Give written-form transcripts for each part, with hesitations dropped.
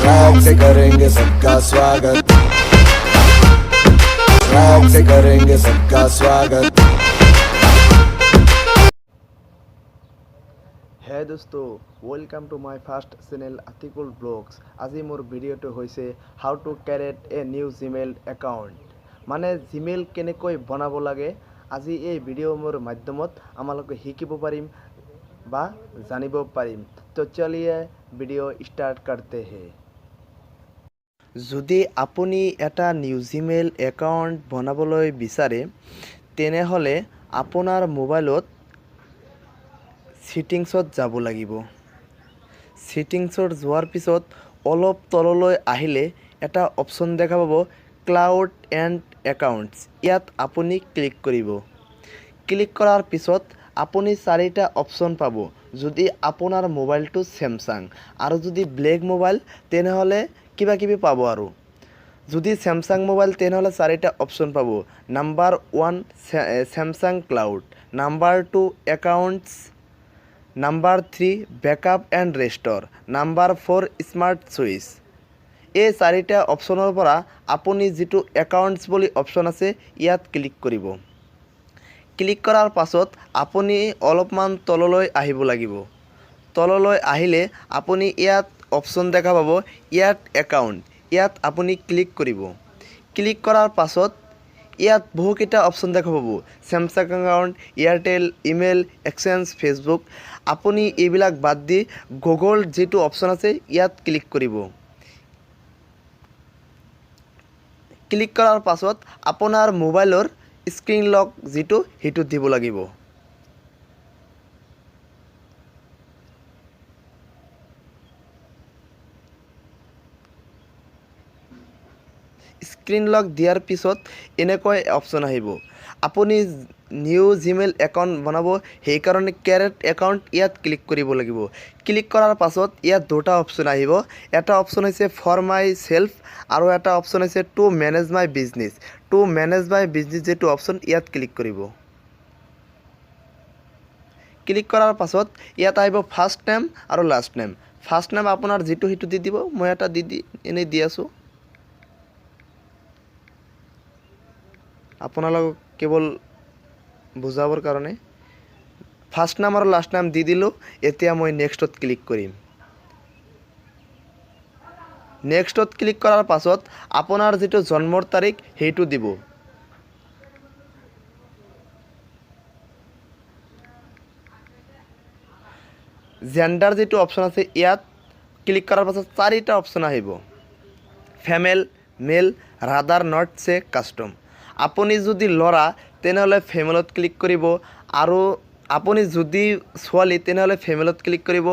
Swag से करेंगे सबका स्वागत, स्वैग से करेंगे सबका स्वागत। হে দোস্ত, welcome to my first channel Atikul Vlogs। আজি মোৰ ভিডিঅ'টো হৈছে how to create a new Gmail account, মানে জিমেইল কেনেকৈ বনাব লাগে। আজি এই ভিডিঅ' মোৰ মাধ্যমত আমালোকে শিকিব পাৰিম বা জানিব পাৰিম। তো चलिए, ভিডিঅ' ষ্টাৰ্ট करते हैं। যদি আপুনি এটা নিউ জিমেইল একাউণ্ট বনাবলৈ বিচাৰে, তেনেহ'লে আপোনাৰ মোবাইলত ছেটিংছত যাব লাগিব। ছেটিংছত যোৱাৰ পিছত অলপ তললৈ আহিলে এটা অপশ্যন দেখা পাব, ক্লাউড এণ্ড একাউণ্টছ। ইয়াত আপুনি ক্লিক কৰিব। ক্লিক কৰাৰ পিছত আপুনি চাৰিটা অপশ্যন পাব, যদি আপোনাৰ মোবাইলটো চেমচাং। আৰু যদি বেলেগ মোবাইল, তেনেহ'লে কিবা কিবি পাব। আৰু যদি চেমচাং মোবাইল, তেনেহ'লে চাৰিটা অপশ্যন পাব। Number 1, Samsung Cloud; number 2, Accounts; number 3, Backup and Restore; number 4, Smart Switch। এই চাৰিটা অপশ্যনৰ পৰা আপুনি যিটো একাউণ্টছ বুলি অপশ্যন আছে, ইয়াত ক্লিক কৰিব। ক্লিক কৰাৰ পাছত আপুনি অলপমান তললৈ আহিব লাগিব। তললৈ আহিলে আপুনি ইয়াত অপশ্যন দেখা পাব, ইয়াত একাউণ্ট। ইয়াত আপুনি ক্লিক কৰিব। ক্লিক কৰাৰ পাছত ইয়াত বহুকেইটা অপশ্যন দেখা পাব, Samsung account, Airtel, email, exchange, Facebook। আপুনি এইবিলাক বাদ দি গুগল যিটো অপশ্যন আছে, ইয়াত ক্লিক কৰিব। ক্লিক কৰাৰ পাছত আপোনাৰ মোবাইলৰ স্ক্ৰীণ লক যিটো, সেইটো দিব লাগিব। স্ক্ৰীণ লক দিয়াৰ পিছত এনেকৈ অপশ্যন আহিব। আপুনি নিউ জিমেইল একাউণ্ট বনাব, সেইকাৰণে ক্ৰিয়েট একাউণ্ট ইয়াত ক্লিক কৰিব লাগিব। ক্লিক কৰাৰ পাছত ইয়াত দুটা অপশ্যন আহিব। এটা অপশ্যন হৈছে ফৰ my self আৰু এটা অপশ্যন হৈছে to manage my business। To manage my business যিটো অপশ্যন, ইয়াত ক্লিক কৰিব। ক্লিক কৰাৰ পাছত ইয়াত আহিব ফাৰ্ষ্ট নেম আৰু লাষ্ট নেম। ফাৰ্ষ্ট নেম আপোনাৰ যিটো, সেইটো দি দিব। মই এটা দি দি এনেই দি আছোঁ আপোনালোকক কেৱল বুজাবৰ কাৰণে। ফাৰ্ষ্ট নাম আৰু লাষ্ট নাম দি দিলোঁ। এতিয়া মই নেক্সটত ক্লিক কৰিম। নেক্সটত ক্লিক কৰাৰ পাছত আপোনাৰ যিটো জন্মৰ তাৰিখ, সেইটো দিব। জেণ্ডাৰ যিটো অপশ্যন আছে, ইয়াত ক্লিক কৰাৰ পাছত চাৰিটা অপশ্যন আহিব, female, male, rather not say, custom। আপুনি যদি ল'ৰা, তেনেহ'লে ফেমেলত ক্লিক কৰিব। আৰু আপুনি যদি ছোৱালী, তেনেহ'লে ফেমেলত ক্লিক কৰিব।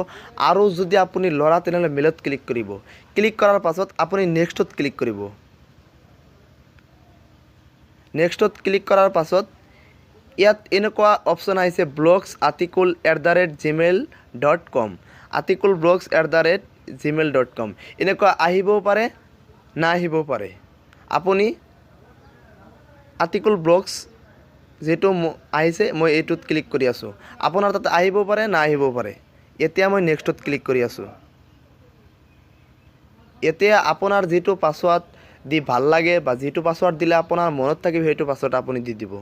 আৰু যদি আপুনি ল'ৰা, তেনেহ'লে মেলত ক্লিক কৰিব। ক্লিক কৰাৰ পাছত আপুনি নেক্সটত ক্লিক কৰিব। নেক্সটত ক্লিক কৰাৰ পাছত ইয়াত এনেকুৱা অপশ্যন আহিছে, blogs atikul@gmail.com, atikulblogs@gmail.com। এনেকুৱা আহিবও পাৰে, নাহিবও পাৰে। আপুনি আতিকুল ব্লগছ যিটো আহিছে, মই এইটোত ক্লিক কৰি আছোঁ। আপোনাৰ তাতে আহিব পাৰে, নাহিব পাৰে। এতিয়া মই নেক্সটত ক্লিক কৰি আছোঁ। এতিয়া আপোনাৰ যিটো পাছৱাৰ্ড দি ভাল লাগে বা যিটো পাছৱাৰ্ড দিলে আপোনাৰ মনত থাকিব, সেইটো পাছৱাৰ্ড আপুনি দি দিব।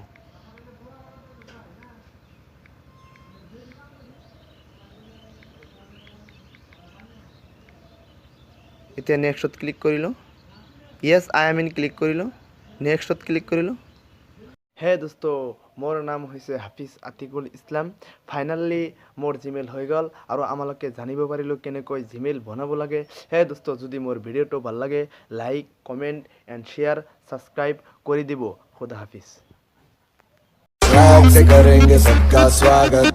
এতিয়া নেক্সটত ক্লিক কৰিলোঁ। Yes, I am in click কৰিলোঁ। নেক্সটত ক্লিক কৰিলোঁ। হে দোস্ত, মোৰ নাম হৈছে হাফিজ আতিকুল ইছলাম। ফাইনেলি মোৰ জিমেইল হৈ গ'ল আৰু আমালোকে জানিব পাৰিলোঁ কেনেকৈ জিমেইল বনাব লাগে। হে দোস্ত, যদি মোৰ ভিডিঅ'টো ভাল লাগে, like, comment and share, subscribe কৰি দিব। খুদা হাফিজ। स्वैग से करेंगे सबका स्वागत।